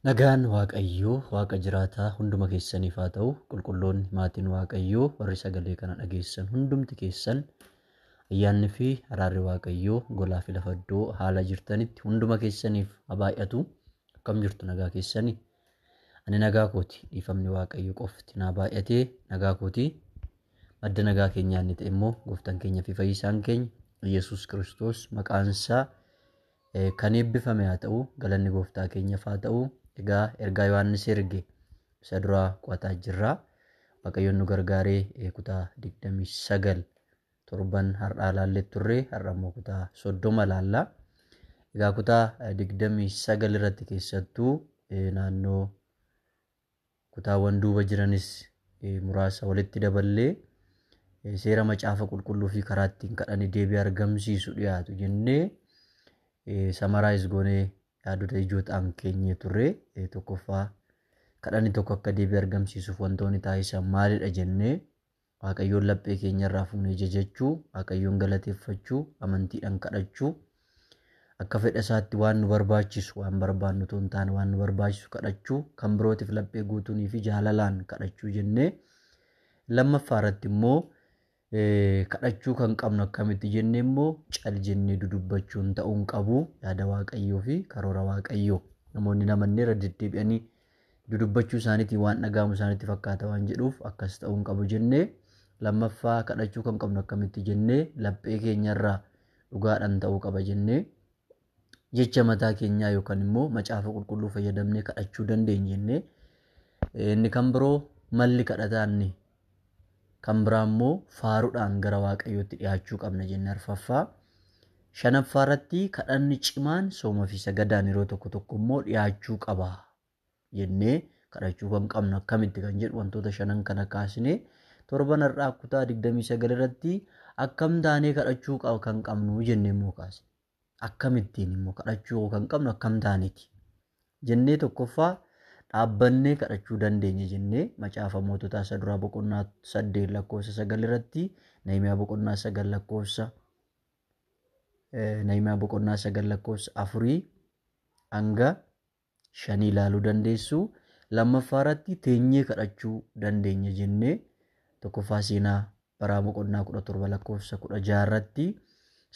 Nagaan Waaqayyoo Waaqa jiraataa hunduma keessaniif haa ta'u. Qulqulloonni maatiin Waaqayyoo warri sagalee kana dhageessan hundumti keessan ayyaanni fi araarri Waaqayyoo golaa fi lafa iddoo haala jirtanitti hunduma keessaniif haa baay'atu. Akkam jirtu nagaa keessanii? Ani nagaa kooti. Dhiifamni Waaqayyo qofti naa baay'atee nagaa kooti. Madda nagaa keenyaa inni ta'e immoo gooftaan keenya fi fayyisaan keenya Yesuus Kiristoos maqaan isaa kan eebbifame haa ta'u, galanni gooftaa keenyaaf haa ta'u. Egaa ergaa Yohaannis erge isa duraa qo'ataa jirra. Waaqayyoon nu gargaaree kutaa 29 torban har'aa laallee turre, har'a immoo kutaa 30 laalla. Egaa kutaa 29 irratti keessattuu naannoo kutaawwan duuba jiranis muraasa walitti daballee seera macaafa qulqulluu fi karaa ittiin kadhanii deebii argamsiisu dhiyaatu jennee summarize goonee yaadota ijoo ta'an keenyee turre. Tokkoffaa, kadhanni tokko akka deebii argamsiisuuf wantoonni taasisan maalidha jennee Waaqayyoon laphee keenyarraa fuunee jajachuu, Waaqayyoon galateeffachuu, amantiidhaan kadhachuu, akka fedha isaatti waan nu barbaachisu, waan barbaannu otoo hin taane waan nu barbaachisu kadhachuu, kan birootiif laphee guutuunii fi jaalalaan kadhachuu jennee. Lammaffaa irratti immoo kadhachuu kan qabnu akkamitti jennee immoo cal jennee dudubbachuun ta'uu hin qabu. Yaada Waaqayyoo fi karoora Waaqayyoo namoonni namannee irra deddeebi'anii dudubbachuu isaaniitiin waan dhaga'amu isaanitti fakkaata waan jedhuuf akkas ta'uu hin qabu jennee. Lammaffaa, kadhachuu kan qabnu akkamitti jennee laphee keenyarraa dhugaadhaan ta'uu qaba jennee, jecha mataa keenyaa yookaan immoo macaafa qulqulluu fayyadamnee kadhachuu dandeenya jennee. Inni kan biroo malli kadhataanni kan biraa immoo faaruudhaan gara Waaqayyootti dhiyaachuu qabna jennee arfaffaa. Shanaffaa irratti kadhanni cimaan sooma fi sagadaan yeroo tokko tokko immoo dhiyaachuu qaba jennee kadhachuu kan qabnu akkamitti kan jedhu wantoota shanan kana kaasnee, torban har'aa kutaa 29 irratti akkam taanee kadhachuu kan qabnu jennee immoo kaasne. Akkamittiin immoo kadhachuu kan qabnu akkam taaneeti jennee, tokkoffaa dhaabbannee kadhachuu dandeenya jennee macaafa moototaa isa duraa boqonnaa 8 lakkoofsa 9 irratti, Nahimiyaa boqonnaa 9 lakkoofsa Nahimiyaa boqonnaa 9 lakkoofsa 4 hanga 5 ilaaluu dandeessu. Lammaffaa irratti teenyee kadhachuu dandeenya jennee tokkoffaa seenaa baraa boqonnaa 17 lakkoofsa 16 irratti.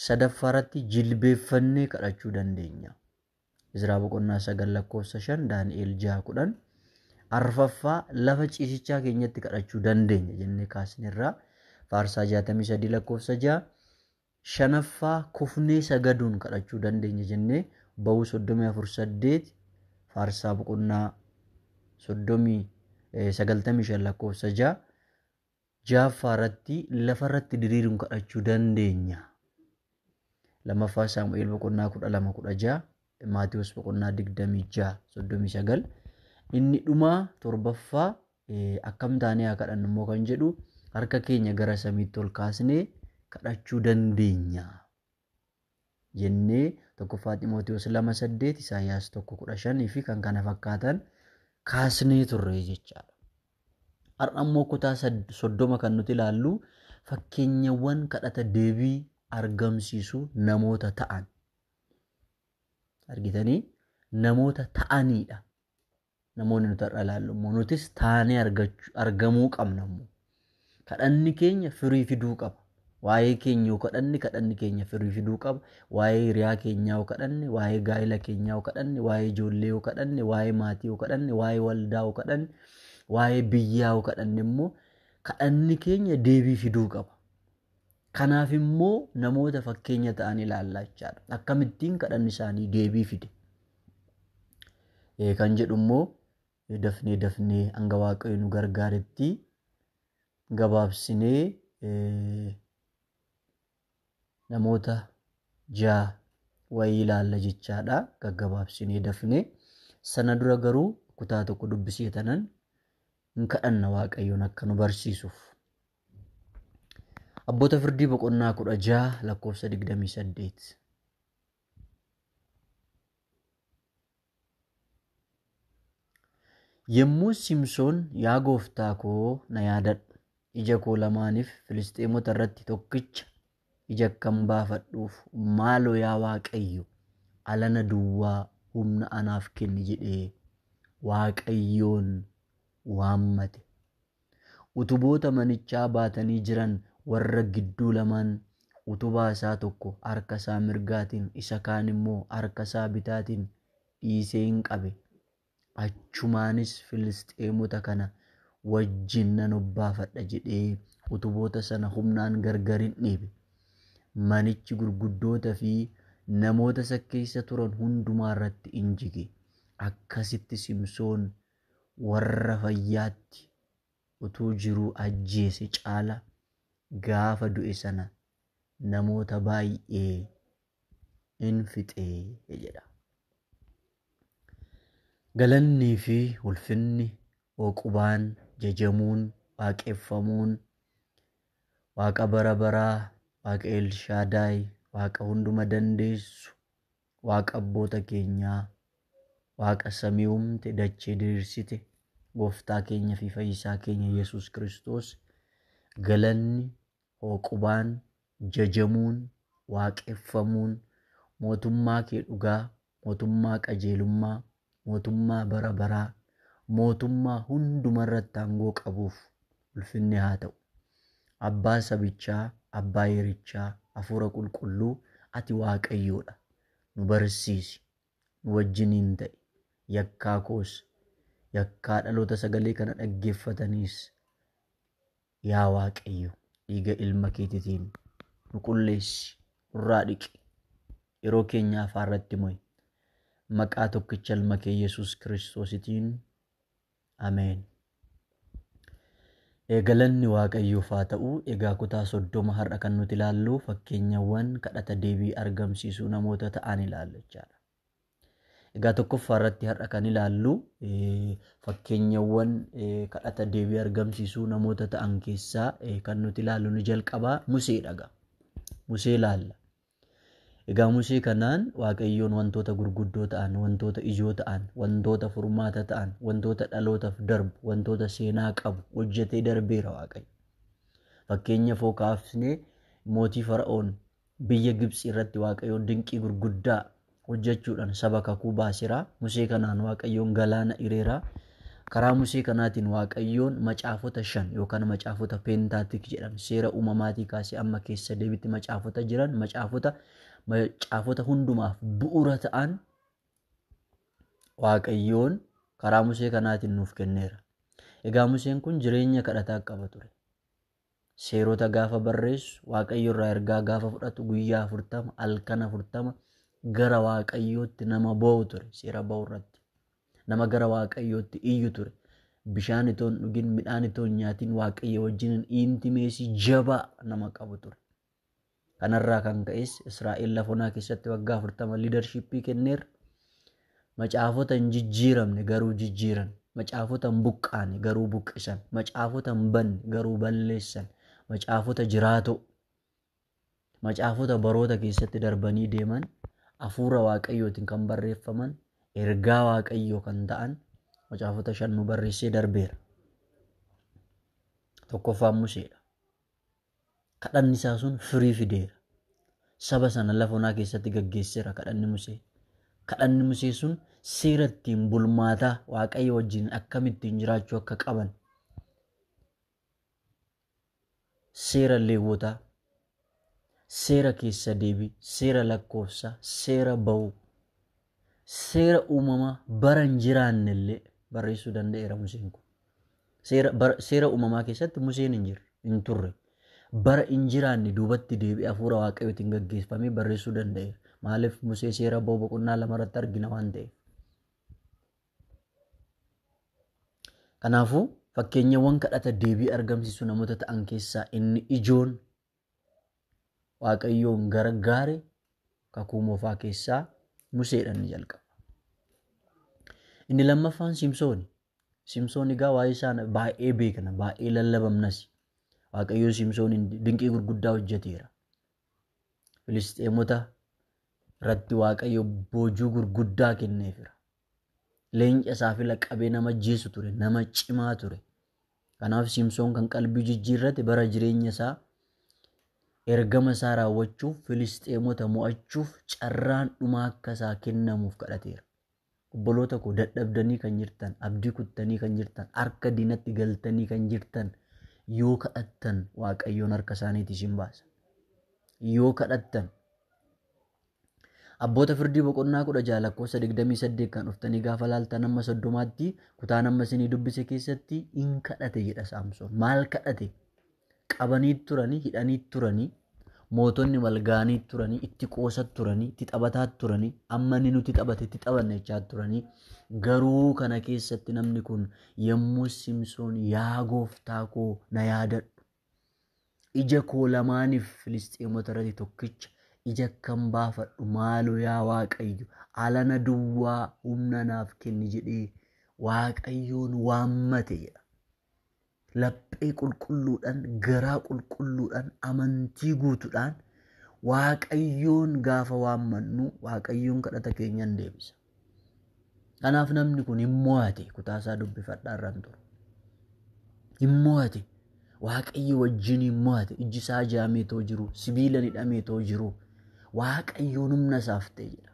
Sadaffaa irratti jilbeeffannee kadhachuu dandeenya. Izraa boqonnaa 9 lakkoofsa 5, Daani'el 6 10. Arfaffaa lafa ciisichaa keenyatti kadhachuu dandeenya jennee kaasnerraa Faarsaa 63 lakkoofsa 6. Shanaffaa kufnee sagaduun kadhachuu dandeenya jennee Ba'uu 34 8, Faarsaa boqonnaa 95 lakkoofsa 6. Ja'affaa irratti lafarratti diriiruun kadhachuu dandeenya. Lammaffaa Saamu'eel boqonnaa 12 16, Maatewos boqonnaa 26 39. Inni dhumaa torbaffaa akkam taanee haa kadhannu immoo kan jedhu harka keenya gara samiitti ol kaasnee kadhachuu dandeenya jennee tokkoffaa Ximootiyoos 2 8, Isaayyaas 1 15 fi kan kana fakkaatan kaasnee turre jechaadha. Har'a immoo kutaa 30 kan nuti ilaallu fakkeenyawwan kadhata deebii argamsiisu namoota ta'an. Argitanii, namoota ta'aniidha. Namoonni nuti har'a ilaallu immoo nutis taanee argamuu qabna immoo. Kadhanni keenya firii fiduu qaba. Waa'ee keenya yoo kadhanne kadhanni keenya firii fiduu qaba. Waa'ee hiriyaa keenyaa yoo kadhanne, waa'ee gaa'ela keenyaa yoo kadhanne, waa'ee ijoollee yoo kadhanne, waa'ee maatii yoo kadhanne, waa'ee waldaa yoo kadhanne, waa'ee biyyaa yoo kadhanne immoo kadhanni keenya deebii fiduu qaba. Kanaaf immoo namoota fakkeenya ta'an ilaallaa jechaadha. Akkamittiin kadhanni isaanii deebii fide kan jedhu immoo dafnee dafnee hanga Waaqayyo nu gargaaretti gabaabsinee namoota 6 wayii ilaalla jechaadha. Gaggabaabsinee dafnee. Sana dura garuu kutaa tokko dubbisee tanan hin kadhanna Waaqayyoon akka nu barsiisuuf. Abboota Firdii boqonnaa 16 lakkoofsa 28. Yommuu Simsoon, yaa gooftaa koo na yaadadhu, ija koo lamaaniif Filisxeemota irratti tokkicha ija akkan baafadhuuf maaloo yaa Waaqayyo alana duwwaa humna anaaf kenni jedhee Waaqayyoon waammate. Utuboota manichaa baatanii jiran warra gidduu lamaan utubaa isaa tokko harka isaa mirgaatiin isa kaan immoo harka isaa bitaatiin dhiisee hin qabe. Achumaanis Filisxeemota kana wajjin nan obbaafadha jedhee utuboota sana humnaan gargar hin dhiibe. Manichi gurguddoota fi namoota isa keessa turan hundumaa irratti in jige. Akkasitti Simsoon warra fayyaatti utuu jiruu ajjeese caala gaafa du'e sana namoota baay'ee in fixee jedha. Galannii fi ulfinni, oqubaan, jajamuun, waaqeffamuun Waaqa bara baraa, Waaqa Elshaadaay, Waaqa hunduma dandeessu, Waaqa abboota keenyaa, Waaqa samii uumte dachee diriirsite, Gooftaa keenya fi Fayyisaa keenya Yesuus Kiristoos galanni, hooqubaan, jajamuun, waaqeffamuun mootummaa kee dhugaa, mootummaa qajeelummaa, mootummaa bara baraa, mootummaa hundumarratti aangoo qabuuf ulfinni haa ta'u. Abbaa sabichaa, abbaa yerichaa, hafuura qulqulluu ati Waaqayyoodha. Nu barsiisi, nu wajjiniin ta'i. Yakkaa koos, yakkaa dhaloota sagalee kana dhaggeeffataniis yaa Waaqayyo dhiiga ilma keetiitiin nu qulleessi, nurraa dhiqi. Yeroo keenya afaarratti mo'i. Maqaa tokkicha ilma kee Yesuus Kiristoositiin Ameen. Galanni Waaqayyoof haa ta'u. Egaa kutaa 30 har'a kan nuti ilaallu fakkeenyawwan kadhata deebii argamsiisuu namoota ta'an ilaalla jechaadha. Egaa tokkoffaa irratti har'a kan ilaallu fakkeenyawwan kadhata deebii argamsiisuu namoota ta'an keessaa kan nuti ilaallu ni jalqabaa Museedha. Musee ilaalla. Egaa Musee kanaan Waaqayyoon wantoota gurguddoo ta'an, wantoota ijoo ta'an, wantoota furmaata ta'an, wantoota dhalootaaf darbu, wantoota seenaa qabu hojjetee darbeera Waaqayyo. Fakkeenya foo kaafnee mootii Fara'oon biyya Gibxi irratti Waaqayyoon dinqii gurguddaa hojjechuudhaan saba kakuu baaseera. Musee kanaan Waaqayyoon galaana hireera. Karaa Musee kanaatiin Waaqayyoon macaafota 5 yookaan macaafota peentaatik jedhan seera uumamaatii kaasee amma keessa deebitti macaafota jiran macaafota hundumaaf bu'uura ta'an Waaqayyoon karaa Musee kanaatiin nuuf kenneera. Egaa Museen kun jireenya kadhataa qaba ture. Seerota gaafa barreessu, Waaqayyo irraa ergaa gaafa fudhatu guyyaa 40 halkan 40 gara Waaqayyootti nama boo'u ture seera ba'u irratti. Nama gara Waaqayyootti iyyu ture. Bishaan itoo hin dhugin, midhaan itoo hin nyaatin Waaqayyo wajjin intimeesii jabaa nama qabu ture. Kanarraa kan ka'es Israa'el lafa onaa keessatti waggaa 40 liidarshiippii kenneera. Macaafota hin jijjiiramne garuu jijjiiran. Macaafota hin buqqaane garuu buqqisan. Macaafota hin banne garuu balleessan. Macaafota jiraatoo. Macaafota baroota keessatti darbanii deeman hafuura Waaqayyootiin kan barreeffaman ergaa Waaqayyoo kan ta'an macaafota 5 nu barreessee darbeera. Tokkoffaan Museedha. Kadhanni isaa sun firii fideera. Saba sana lafa onaa keessatti gaggeesseera kadhanni Musee. Kadhanni Musee sun seera ittiin bulmaataa Waaqayyo wajjin akkamittiin jiraachuu akka qaban seera Leewwotaa, seera keessa deebii, seera lakkoofsaa, seera ba'uu, seera uumamaa bara hin jiraanne illee barreessuu danda'eera Museen kun. Seera uumamaa keessatti Museen hin jirre, hin turre. Bara hin jiraanne duubatti deebi'ee hafuura Waaqayyootiin gaggeeffamee barreessuu danda'eera. Maaliif Musee seera ba'uu boqonnaa 2 irratti argina waan ta'eef. Kanaafuu fakkeenyawwan kadhata deebii argamsiisu namoota ta'an keessaa inni ijoon Waaqayyoon gargaare kakuu moofaa keessaa Museedhaan ni jalqaba. Inni lammaffaan Simsooni. Simsoon egaa waa'ee isaa baay'ee beekna, baay'ee lallabamnas. Waaqayyoon Simsooniin dinqii gurguddaa hojjeteera. Filisxeemota irratti Waaqayyo boojuu gurguddaa kenneefira. Leenca isaa fila qabee nama ajjeesu ture, nama cimaa ture. Kanaaf Simsoon kan qalbii jijjiirrate bara jireenya isaa ergama isaa raawwachuuf Filisxeemota mo'achuuf carraan dhumaa akka isaa kennamuuf kadhateera. Obboloota koo dadhabdanii kan jirtan, abdii kuttanii kan jirtan, harka diinatti galtanii kan jirtan yoo kadhattan Waaqayyoon harka isaaniitii isin baasa. Yoo kadhattan Abboota firdii boqonnaa 16 lakkoofsa 28 kan dhuftanii gaafa laaltan amma 30tti kutaan amma isinii dubbise keessatti in kadhate jedha Saamsoon. Maal kadhate? Qabanii turanii, hidhanii turanii, mootonni wal ga'anii turanii, itti qoosaa turanii, itti taphataa turanii, amma inni nuti taphate itti taphanne jechaa turanii. Garuu kana keessatti namni kun yommuu Simsoon yaa gooftaa koo na yaadadhu, ija koo lamaaniif Filisxeemota irratti tokkicha ija akkam baafadhu maaloo yaa Waaqayyo alana duwwaa humna naaf kenni jedhee Waaqayyoon waammate jedha. Laphee qulqulluudhaan, garaa qulqulluudhaan, amantii guutuudhaan Waaqayyoon gaafa waammannu Waaqayyoon kadhata keenyan deebisa. Kanaaf namni kun hin mo'ate, kutaasaa dubbifadhaa irraan turu. Hin mo'ate. Waaqayyo wajjin hin mo'ate. Iji isaa jaamee too jiru, sibiila hidhamee too jiru. Waaqayyoon humna isaaf ta'e jedha.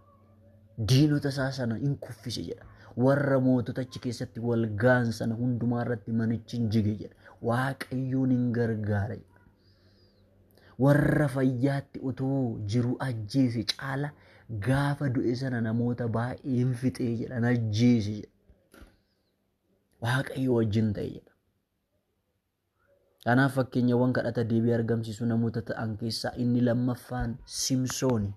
Diinota isaa sana hin kuffise jedha. Warra mootota achi keessatti wal ga'an sana hundumaa irratti manichi hin jige jedha. Waaqayyoon hin gargaara jedha. Warra fayyaatti otoo jiru ajjeese caala gaafa du'e sana namoota baay'ee hin fixee jedha, ajjeese jedha. Waaqayyo wajjin ta'e jedha. Kanaaf fakkeenyawwan kadhata deebii argamsiisuu namoota ta'an keessaa inni lammaffaan Simsooni.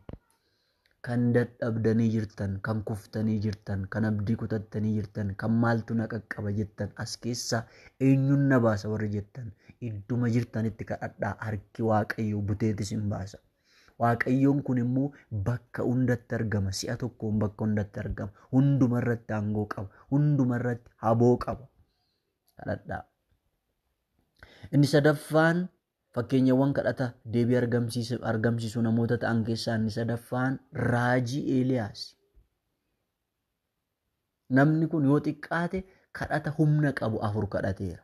Kan dadhabdanii jirtan, kan kuftanii jirtan, kan abdii kutattanii jirtan, kan maaltu na qaqqaba jettan, as keessaa eenyuun na baasa warri jettan, idduma jirtanitti kadhadhaa, harki Waaqayyoo buteetis hin baasa. Waaqayyoon kun immoo bakka hundatti argama, si'a tokkoon bakka hundatti argama, hundumarratti aangoo qaba, hundumarratti haboo qaba. Kadhadhaa. Inni sadaffaan fakkeenyawwan kadhata deebii argamsiisuu namoota ta'an keessaa inni sadaffaan raajii Eeliyaas. Namni kun yoo xiqqaate kadhata humna qabu 4 kadhateera.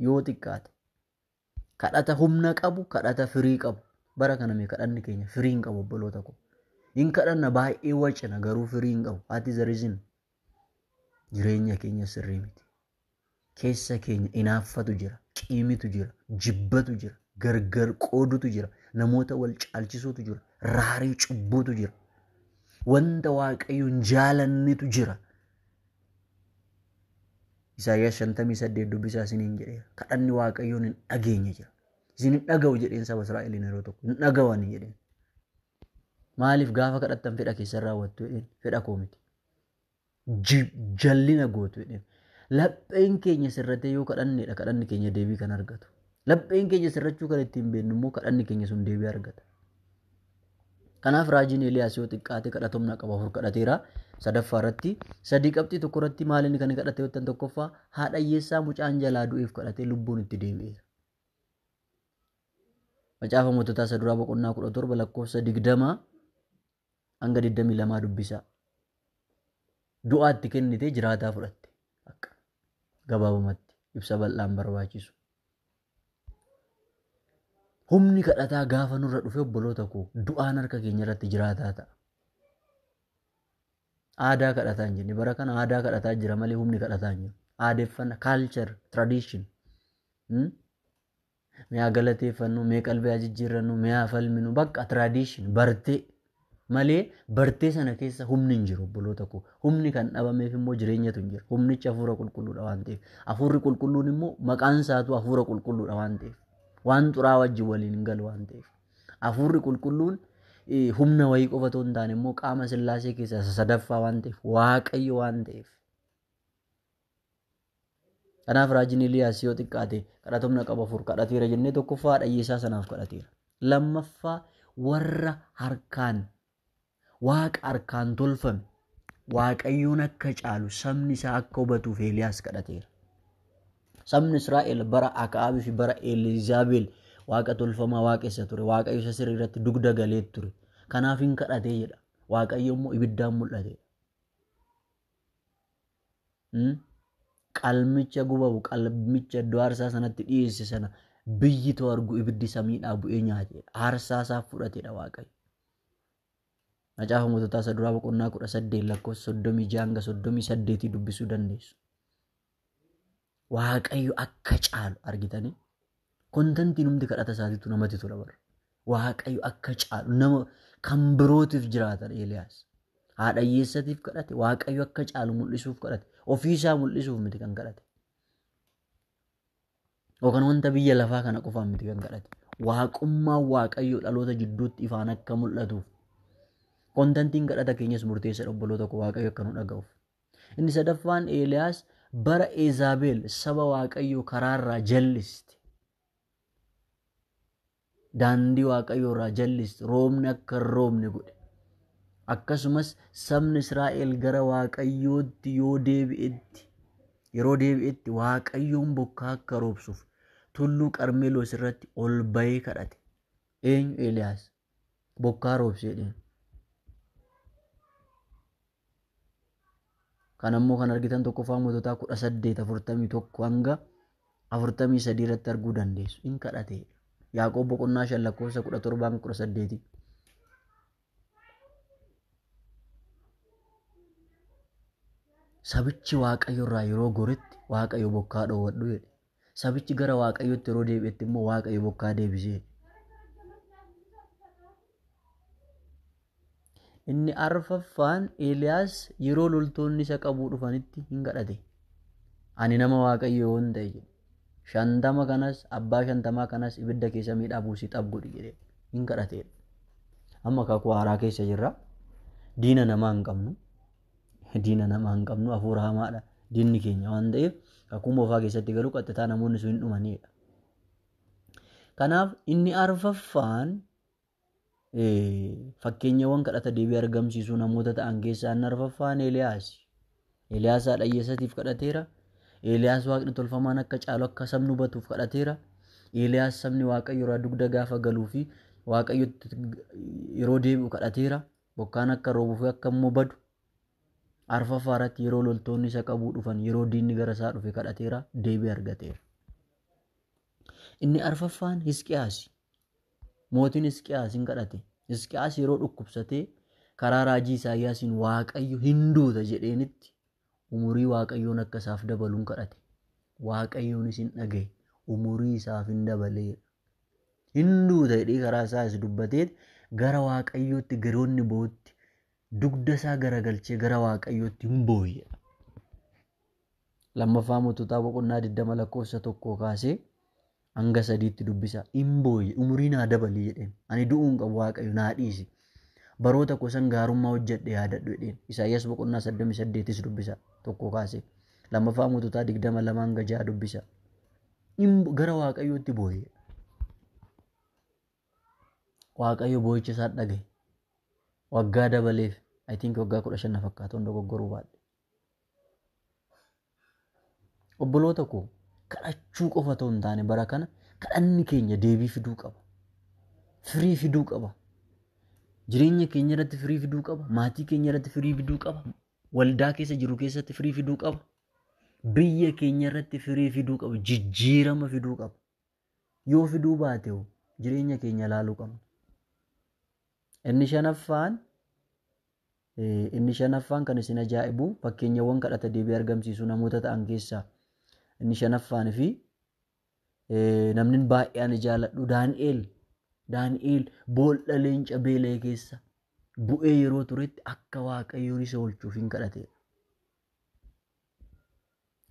Yoo xiqqaate kadhata humna qabu, kadhata firii qabu. Bara kana mee kadhanni keenya firii hin qabu obboloota koo. Hin kadhanna baay'ee wacina garuu firii hin qabu. What is the reason? Jireenya keenya sirrii miti. Keessa keenya inaaffatu jira, qiimitu jira, jibbatu jira, gargar qoodutu jira, namoota wal caalchisuutu jira, raarii cubbuutu jira, wanta Waaqayyoon jaalannitu jira. Isaayyaas 58 dubbisaa isiniin jedheera. Kadhanni Waaqayyoon hin dhageenye jira. Isin hin dhaga'u jedheen saba Israa'eliin yeroo tokko hin dhaga'ani jedheen. Maaliif gaafa kadhattan fedha keessan raawwattu jedheen, fedha koo miti. Jallina gootu jedheen. Lapheen keenya sirratee yoo kadhannedha kadhanni keenya deebii kan argatu. Lapheen keenya sirrachuu kan ittiin beeknu immoo kadhanni keenya sun deebii argata. Kanaaf raajiin Eeliyaas yoo xiqqaate kadhata humna qaba 4 kadhateera. Sadaffaa irratti 3 qabxii 1 irratti maal inni kan kadhate yoo ta'an tokkoffaa haadha hiyyeessaa mucaan jalaa du'eef kadhatee lubbuun itti deebi'eera. Macaafa moototaa isa duraa boqonnaa 17 lakkoofsa 20 hanga 22 dubbisaa. Du'aatti kennitee jiraataa fudhatte. Akka gabaabumatti ibsa bal'aan barbaachisu. Humni kadhataa gaafa nurra dhufe obboloota koo du'aan harka keenya irratti jiraataa ta'a. Aadaa kadhataa hin jenne bara kana aadaa kadhataa jira malee humni kadhataa hin jiru. Aadeeffanna, culture, tradition. Mi'a galateeffannu, mi'a qalbii jijjiirrannu, mi'a falminu, bakka tradition bartee malee bartee sana keessa humni hin jiru obboloota koo. Humni kan dhabameef immoo jireenyatu hin jiru. Humnichi hafuura qulqulluudha waan ta'eef. Hafuurri qulqulluun immoo maqaan isaatu hafuura qulqulluudha waan ta'eef. Waan xuraa wajjin waliin hin galu waan ta'eef. Hafuurri qulqulluun humna wayii qofa otoo hin taane immoo qaama Sillaasee keessaa isa sadaffaa waan ta'eef, Waaqayyo waan ta'eef. Kanaaf raajiin Eeliyaas yoo xiqqaate kadhata humna qabu 4 kadhateera jennee tokkoffaa haadha hiyyeessaa sanaaf kadhateera. Lammaffaa warra harkaan Waaqa harkaan tolfame Waaqayyoon akka caalu sabni isaa akka hubatuuf Eeliyaas kadhateera. Sabni Israa'el bara Akaabii fi bara Eliizaabel waaqa tolfamaa waaqessa ture. Waaqayyo isa sirrii irratti dugda galee ture. Kanaaf hin kadhatee jedha. Waaqayyo immoo ibiddaan mul'ate. Qalmicha gubamu, qalmicha iddoo aarsaa sanatti dhiyeesse sana biyyi too argu ibiddi samiidhaa bu'ee nyaatedha. Aarsaa isaa fudhatedha Waaqayyo. Macaafa Moototaa isa duraa boqonnaa 18 lakkoofsa 36 hanga 38 dubbisuu dandeessu. Waaqayyo akka caalu argitanii kontantiin humti kadhata isaatiitu namatti tola bara. Waaqayyo akka caalu nama kan birootiif jiraatan Eeliyaas. Haadha hiyyeessatiif kadhate, Waaqayyo akka caalu mul'isuuf kadhate, ofiisaa mul'isuuf miti kan kadhate. Yookaan wanta biyya lafaa kana qofaan miti kan kadhate. Waaqummaan Waaqayyo dhaloota jidduutti ifaan akka mul'atuuf. Kontantiin kadhata keenyas murteessa obboloota koo Waaqayyo akka nu dhaga'uuf. Inni sadaffaan Eeliyaas bara Eezaabel saba Waaqayyoo karaarraa jalliste. Daandii Waaqayyoo irraa jalliste, roobni akka hin roobne godhe. Akkasumas sabni Israa'el gara Waaqayyootti yoo deebi'etti, yeroo deebi'etti Waaqayyoon bokkaa akka roobsuuf tulluu Qarmeloos irratti ol bahee kadhate. Eenyu? Eeliyaas. Bokkaa roobsee jedheen. Kan ammoo kan argitan tokkoffaa Moototaa 18 41 hanga 43 irratti arguu dandeessu. In kadhate. Yaaqoob boqonnaa 5 lakkoofsa 17 hanga 18. Sabichi Waaqayyo irraa yeroo goretti Waaqayyo bokkaa dhoowwadhu jedhe. Sabichi gara Waaqayyotti yeroo deebi'etti immoo Waaqayyo bokkaa deebisee. Inni arfaffaan Eeliyaas yeroo loltoonni isa qabuu dhufanitti hin kadhate. Ani nama Waaqayyo yoon ta'e jedhe. 50 kanas abbaa 50 kanas ibidda keessa miidhaa buusii xab godhi jedhe. Hin kadhate. Amma kakuu haaraa keessa jirra. Diina namaa hin qabnu. Diina namaa hin qabnu. Hafuura hamaadha diinni keenya waan ta'eef kakuu moofaa keessatti garuu qaxxitaa namoonni sun hin dhumanidha. Kanaaf inni arfaffaan fakkeenyawwan kadhata deebii argamsiisuu namoota ta'an keessaa inni arfaffaan Eeliyaas. Eeliyaas haadha hiyyeessatiif kadhateera. Eeliyaas waaqni tolfamaan akka caalu akka sabni hubatuuf kadhateera. Eeliyaas sabni Waaqayyo irraa dugda gaafa galuu fi Waaqayyotti yeroo deebi'u kadhateera. Bokkaan akka roobuu fi akka immoo badu. Arfaffaa irratti yeroo loltoonni isa qabuu dhufan, yeroo diinni gara isaa dhufe kadhateera, deebii argateera. Inni arfaffaan Hisqiyaas. Mootiin Hisqiyaas hin kadhate. Hisqiyaas yeroo dhukkubsatee karaa raajii Isaayyaasiin Waaqayyo hin duuta jedheenitti umurii Waaqayyoon akka isaaf dabaluun kadhate. Waaqayyoonis hin dhagaye, umurii isaaf hin dabaleera. Hin duuta jedhee karaa isaas dubbateet gara Waaqayyootti garoonni bootti dugda isaa garagalchee gara Waaqayyootti hin booyye. Lammaffaa Moototaa boqonnaa 20 lakkoofsa 1 kaasee hanga 3tti dubbisa. Hin booyye, umurii naa dabali jedheen. Ani du'uu hin qabu Waaqayyo naa dhiisi. Baroota koo san gaarummaa hojjedhe yaadadhu jedheen. Isaayyaas boqonnaa 38 dubbisa 1 kaasee. Lammaffaa Moototaa 22 hanga 6 dubbisa. Gara Waaqayyootti booyye. Waaqayyo boo'icha isaa dhagaye. Waggaa dabaleef, I think waggaa 15 na fakkaata, hunda dogoggoruu baadhe. Obboloota koo kadhachuu qofa otoo hin taane bara kana kadhanni keenya deebii fiduu qaba. Firii fiduu qaba. Jireenya keenya irratti firii fiduu qaba. Maatii keenya irratti firii fiduu qaba. Waldaa keessa jiru keessatti firii fiduu qaba. Biyya keenya irratti firii fiduu qaba. Jijjiirama fiduu qaba. Yoo fiduu baate jireenya keenya ilaaluu qabna. Inni shanaffaan kan isin ajaa'ibu fakkeenyawwan kadhata deebii argamsiisuu namoota ta'an keessaa inni shanaffaan fi namni baay'ee ani jaaladhu Daani'el. Daani'el boolla leenca beela'e keessa bu'ee yeroo turetti akka Waaqayyoon isa oolchuuf hin kadhate.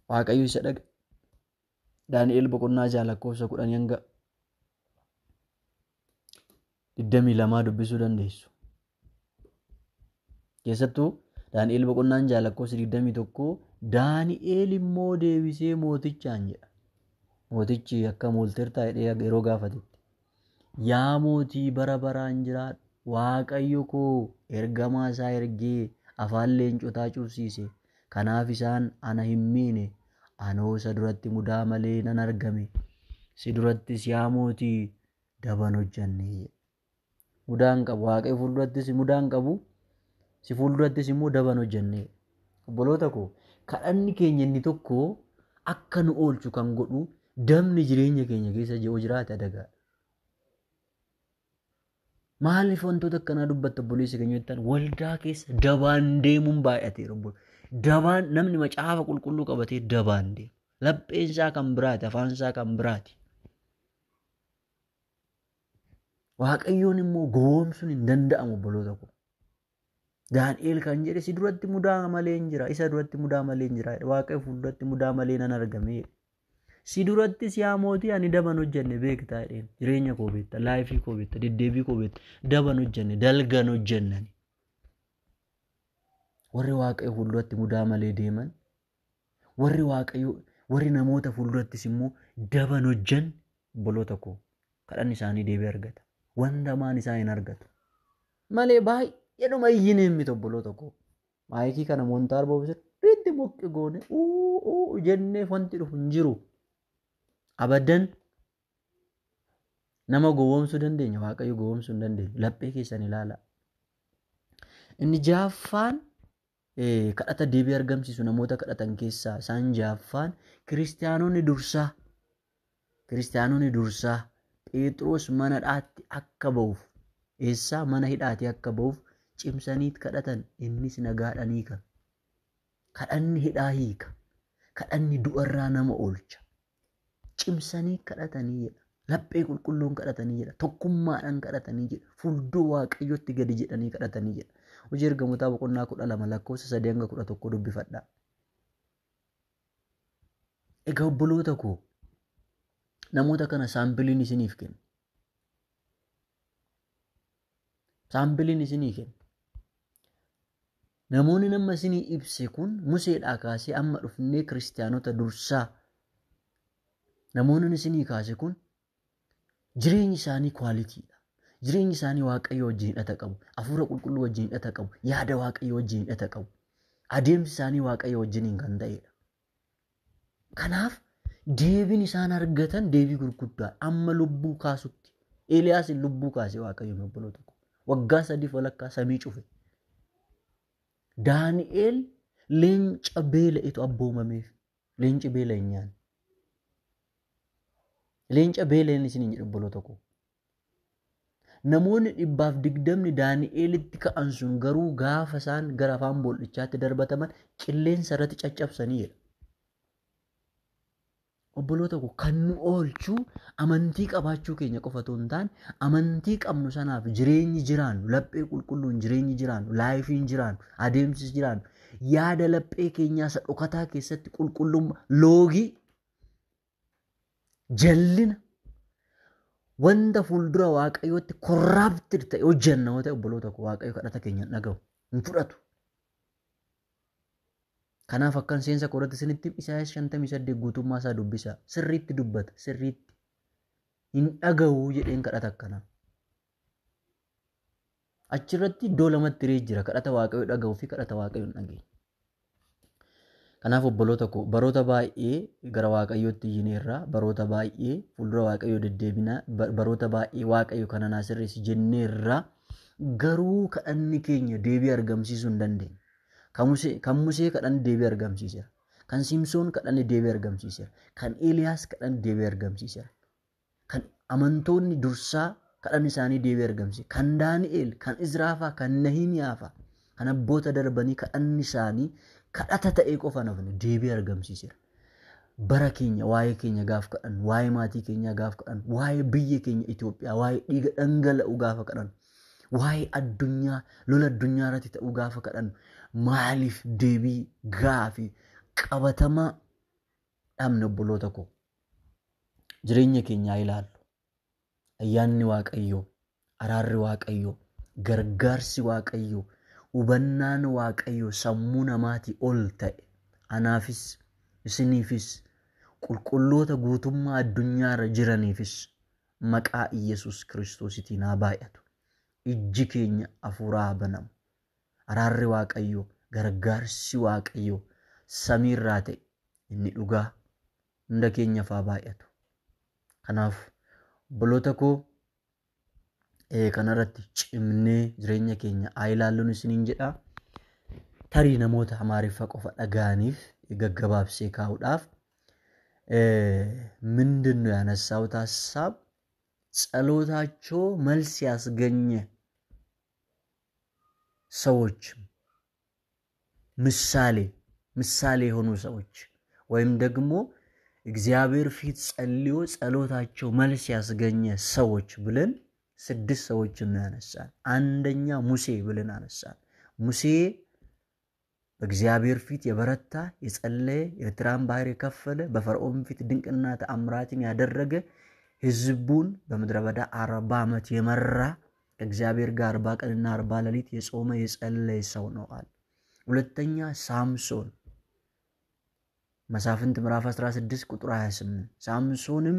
Waaqayyo isa dhaga'e. Daani'el boqonnaa 6 lakkoofsa 10 hanga 22 dubbisuu dandeessu. Keessattuu Daani'el boqonnaan 6 lakkoofsa 21 Daani'el immoo deebisee mootichaan jedha. Mootichi akka moolteertaa jedhee yeroo gaafatetti. Yaa mootii bara baraan jiraadhu, Waaqayyo koo ergamaa isaa ergee afaan leencotaa cufsiise. Kanaaf isaan ana hin miine. Anoo isa duratti mudaa malee nan argame. Si durattis yaa mootii daban hojjenne. Mudaan qabu, Waaqayyo fuuldurattis mudaan qabu, si fuuldurattis immoo daban hojjenne. Obboloota koo kadhanni keenya inni tokko akka nu oolchu kan godhu damni jireenya keenya keessa jiru jiraate adagaadha. Maaliif wantoota akkanaa dubbatta obboleessa keenya jettan, waldaa keessa dabaan deemuun baay'ateera. Dabaan namni macaafa qulqulluu qabatee dabaan deema. Lapheen isaa kan biraati, afaan isaa kan biraati. Waaqayyoon immoo gowwoomsuun hin danda'amu obboloota koo. Daani'eel kan jedhe si duratti mudaa malee hin jira, isa duratti mudaa malee hin jira, Waaqayyo fuulduratti mudaa malee nan argame. Si duratti si yaa mootii ani daban hojjenne beektaa jedheen. Jireenya koo beekta, laayifii koo beekta, deddeebii koo beekta, daban hojjenne, dalgan hojjennani. Warri Waaqayyo fuulduratti mudaa malee deeman, warri Waaqayyo, warri namoota fuuldurattis immoo daban hojjenne obboloota koo kadhanni isaanii deebii argata. Wanta maan isaa hin argatu. Malee baay'eedhuma iyyineen miti obboloota koo. Maayikii kana montaar boobu sirriitti moqqi goone uu jennee wanti dhufu hin jiru. Abadan nama gowwoomsuu dandeenya, Waaqayyo gowwoomsuu hin dandeenyu. Laphee keessan ilaala. Inni jaaffaan kadhata deebii argamsiisu namoota kadhatan keessaa isaan jaaffaan kiristaanonni dursaa. Kiristaanonni dursaa Phexros mana hidhaatti akka ba'uuf, eessaa mana hidhaatii akka ba'uuf cimsanii kadhatan, innis nagaadhaan hiika. Kadhanni hidhaa hiika. Kadhanni du'arraa nama oolcha. Cimsanii kadhatanii jedha. Laphee qulqulluun kadhatanii jedha. Tokkummaadhaan kadhatanii jedha. Fuuldura Waaqayyootti gadi jedhanii kadhatanii jedha. Hojii Ergamootaa boqonnaa 12 lakkoofsa 3 hanga 11 dubbifadhaa. Egaa obboloota koo namoota kana saampiliin isiniif kenna. Saampiliin isinii kenna. Namoonni nama isinii ibse kun Museedhaa kaasee amma dhufnee kiristaanota dursaa. Namoonni isinii kaase kun jireenyi isaanii kwaalitiidha. Jireenyi isaanii Waaqayyo wajjin hidhata qabu. Hafuura qulqulluu wajjin hidhata qabu. Yaada Waaqayyo wajjin hidhata qabu. Adeemsi isaanii Waaqayyo wajjiniin kan ta'edha. Kanaaf deebiin isaan argatan deebii gurguddaa amma lubbuu kaasutti. Eeliyaasin lubbuu kaase Waaqayyo obboloota koo. Waggaa 3 walakkaa samii cufe. Daani'eel leenca beela'etu abboomameef. Leenci beela hin nyaanne. Leenca beela'een isiniin jedhu obboloota koo. Namoonni 120 Daani'eelitti ka'an sun garuu gaafa isaan gara afaan bool'ichaatti darbataman qilleensa irratti caccabsanii jedha. Obboloota koo kan nu oolchu amantii qabaachuu keenya qofa otoo hin taane amantii qabnu sanaaf jireenyi jiraannu, laphee qulqulluun jireenyi jiraannu, laayifiin jiraannu, adeemsi jiraannu, yaada laphee keenyaa isa dhokataa keessatti qulqullummaa, loogii, jallina, wanta fuuldura Waaqayyootti korraaptid ta'e hojjenna yoo ta'e obboloota koo Waaqayyo kadhata keenya hin dhaga'u, hin fudhatu. Kanaaf akkan seensa koorratti isinitti Isaayyaas 58 guutummaa isaa dubbisa. Sirriitti dubbata, sirriitti. Hin dhaga'u jedheen kadhata akkanaa. Achirratti iddoo lamatti hiree jira. Kadhata Waaqayyo dhaga'uu fi kadhata Waaqayyo hin dhageenye. Kanaaf obboloota koo baroota baay'ee gara Waaqayyootti iyyineerra, baroota baay'ee fuuldura Waaqayyoo deddeebinaa, baroota baay'ee Waaqayyo kana naa sirreessi jenneerra, garuu kadhanni keenya deebii argamsiisuu hin dandeenye. Kan Musee kadhanni deebii argamsiiseera. Kan Simsoon kadhanni deebii argamsiiseera. Kan Eeliyaas kadhanni deebii argamsiiseera. Kan amantoonni dursaa kadhanni isaanii deebii argamsiise. Kan Daani'eel, kan Izraafaa, kan Nahimiyaafaa, kan abboota darbanii kadhanni isaanii kadhata ta'ee qofa nafne deebii argamsiiseera. Bara keenya waa'ee keenya gaaf kadhannu, waa'ee maatii keenyaa gaaf kadhannu, waa'ee biyya keenya Itoophiyaa, waa'ee dhiiga dhangala'u gaafa kadhannu, waa'ee addunyaa, lola addunyaa irratti ta'u gaafa kadhannu, maaliif deebii gaafii qabatamaa dhabne obboloota koo? Jireenya keenyaa ilaallu. Ayyaanni Waaqayyoo, araarri Waaqayyoo, gargaarsi Waaqayyoo, hubannaan Waaqayyoo sammuu namaatii ol ta'e anaafis isiniifis qulqulloota guutummaa addunyaarra jiraniifis maqaa Iyyasuus Kiristoositiin haa baay'atu. Ijji keenya hafuuraa haa banamu. Araarri Waaqayyoo, gargaarsi Waaqayyoo samiirraa ta'e inni dhugaa hunda keenyaaf haa baay'atu. Kanaaf obboloota koo kanarratti cimnee jireenya keenya haa ilaalluun isiniin jedha. Tarii namoota Amaariffa qofa dhaga'aniif gaggabaabsee kaa'uudhaaf ምንድን ነው ያነሳሁት ሀሳብ? ጸሎታቸው መልስ ያስገኘ ሰዎች ምሳሌ ምሳሌ የሆኑ ሰዎች ወይም ደግሞ እግዚአብሔር ፊት ጸልዮ ጸሎታቸው መልስ ያስገኘ ሰዎች ብለን 6 ሰዎችን ያነሳን። አንደኛ ሙሴ ብለን አነሳን። ሙሴ በእግዚአብሔር ፊት የበረታ፣ የጸለየ፣ ኤርትራን ባህር የከፈለ፣ በፈርዖን ፊት ድንቅና ተአምራትን ያደረገ፣ ህዝቡን በምድረ በዳ 40 ዓመት የመራ፣ ከእግዚአብሔር ጋር 40 ቀንና 40 ሌሊት የጾመ የጸለየ ሰው ነው አለ። ሁለተኛ ሳምሶን፣ መሳፍንት ምዕራፍ 16 ቁጥር 28፣ ሳምሶንም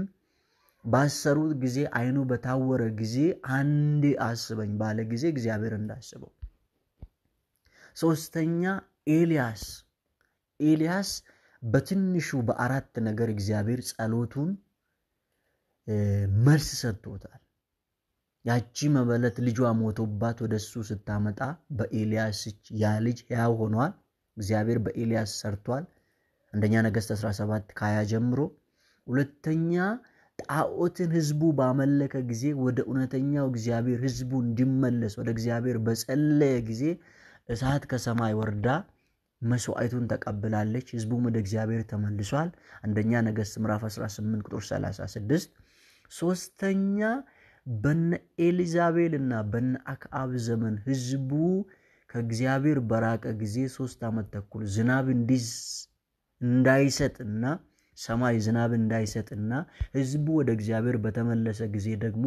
ባሰሩት ጊዜ አይኑ በታወረ ጊዜ አንዴ አስበኝ ባለ ጊዜ እግዚአብሔር እንዳስበው። ሶስተኛ ኤልያስ፣ ኤልያስ በትንሹ በ4 ነገር እግዚአብሔር ጸሎቱን መልስ ሰጥቶታል። ያቺ መበለት ልጇ ሞቶባት ወደሱ ስታመጣ በኤልያስ ያ ልጅ ሕያው ሆኗል። እግዚአብሔር በኤልያስ ሰርቷል። አንደኛ ነገሥት 17 ከ20 ጀምሮ። ሁለተኛ ጣዖትን ህዝቡ ባመለከ ጊዜ ወደ እውነተኛው እግዚአብሔር ህዝቡ እንዲመለስ ወደ እግዚአብሔር በጸለየ ጊዜ እሳት ከሰማይ ወርዳ መስዋዕቱን ተቀብላለች። ህዝቡም ወደ እግዚአብሔር ተመልሷል። አንደኛ ነገሥት ምዕራፍ 18 ቁጥር 36። ሶስተኛ በነ ኤሊዛቤልና በነ አክዓብ ዘመን ህዝቡ ከእግዚአብሔር በራቀ ጊዜ 3 ዓመት ተኩል ዝናብ እንዳይሰጥና ሰማይ ዝናብ እንዳይሰጥና ህዝቡ ወደ እግዚአብሔር በተመለሰ ጊዜ ደግሞ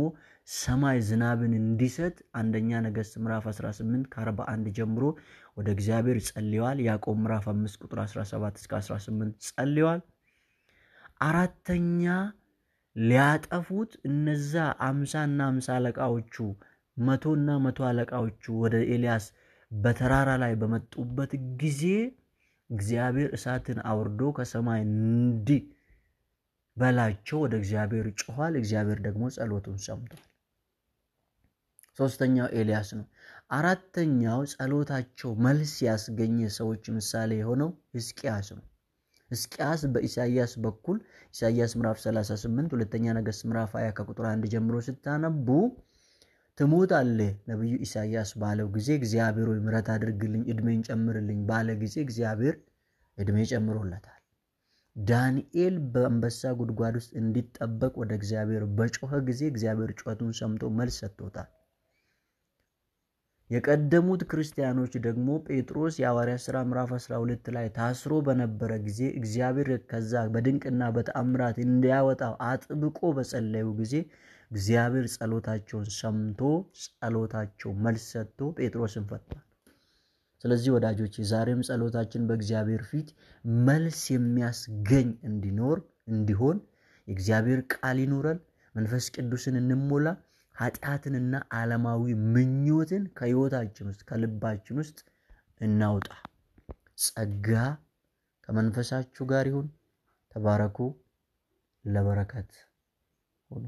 ሰማይ ዝናብን እንዲሰጥ አንደኛ ነገሥት ምዕራፍ 18 ከ41 ጀምሮ ወደ እግዚአብሔር ጸልየዋል። ያዕቆብ ምዕራፍ 5 ቁጥር 17 እስከ 18 ጸልየዋል። አራተኛ ሊያጠፉት እነዛ 50ና 50 አለቃዎቹ 100ና 100 አለቃዎቹ ወደ ኤልያስ በተራራ ላይ በመጡበት ጊዜ እግዚአብሔር እሳትን አውርዶ ከሰማይ እንዲበላቸው ወደ እግዚአብሔር ጮኋል። እግዚአብሔር ደግሞ ጸሎቱን ሰምቷል። ሶስተኛው ኤልያስ ነው። አራተኛው ጸሎታቸው መልስ ያስገኘ ሰዎች ምሳሌ የሆነው ሕዝቅያስ ነው። ሕዝቅያስ በኢሳይያስ በኩል ኢሳይያስ ምዕራፍ 38፣ ሁለተኛ ነገሥት ምዕራፍ 20 ከቁጥር 1 ጀምሮ ስታነቡ ትሞታለህ ነብዩ ኢሳይያስ ባለው ጊዜ እግዚአብሔር ሆይ ምሕረት አድርግልኝ እድሜን ጨምርልኝ ባለ ጊዜ እግዚአብሔር እድሜ ጨምሮለታል። ዳንኤል በአንበሳ ጉድጓድ ውስጥ እንዲጠበቅ ወደ እግዚአብሔር በጮኸ ጊዜ እግዚአብሔር ጩኸቱን ሰምቶ መልስ ሰጥቶታል። የቀደሙት ክርስቲያኖች ደግሞ ጴጥሮስ የሐዋርያት ሥራ ምዕራፍ 12 ላይ ታስሮ በነበረ ጊዜ እግዚአብሔር ከዛ በድንቅና በተአምራት እንዲያወጣው አጥብቆ በጸለዩ ጊዜ እግዚአብሔር ጸሎታቸውን ሰምቶ ጸሎታቸው መልስ ሰጥቶ ጴጥሮስን ፈቷል። ስለዚህ ወዳጆች ዛሬም ጸሎታችን በእግዚአብሔር ፊት መልስ የሚያስገኝ እንዲኖር እንዲሆን የእግዚአብሔር ቃል ይኑረን፣ መንፈስ ቅዱስን እንሞላ፣ ኃጢአትንና ዓለማዊ ምኞትን ከሕይወታችን ውስጥ ከልባችን ውስጥ እናውጣ። ጸጋ ከመንፈሳችሁ ጋር ይሁን። ተባረኩ። ለበረከት ሁኑ።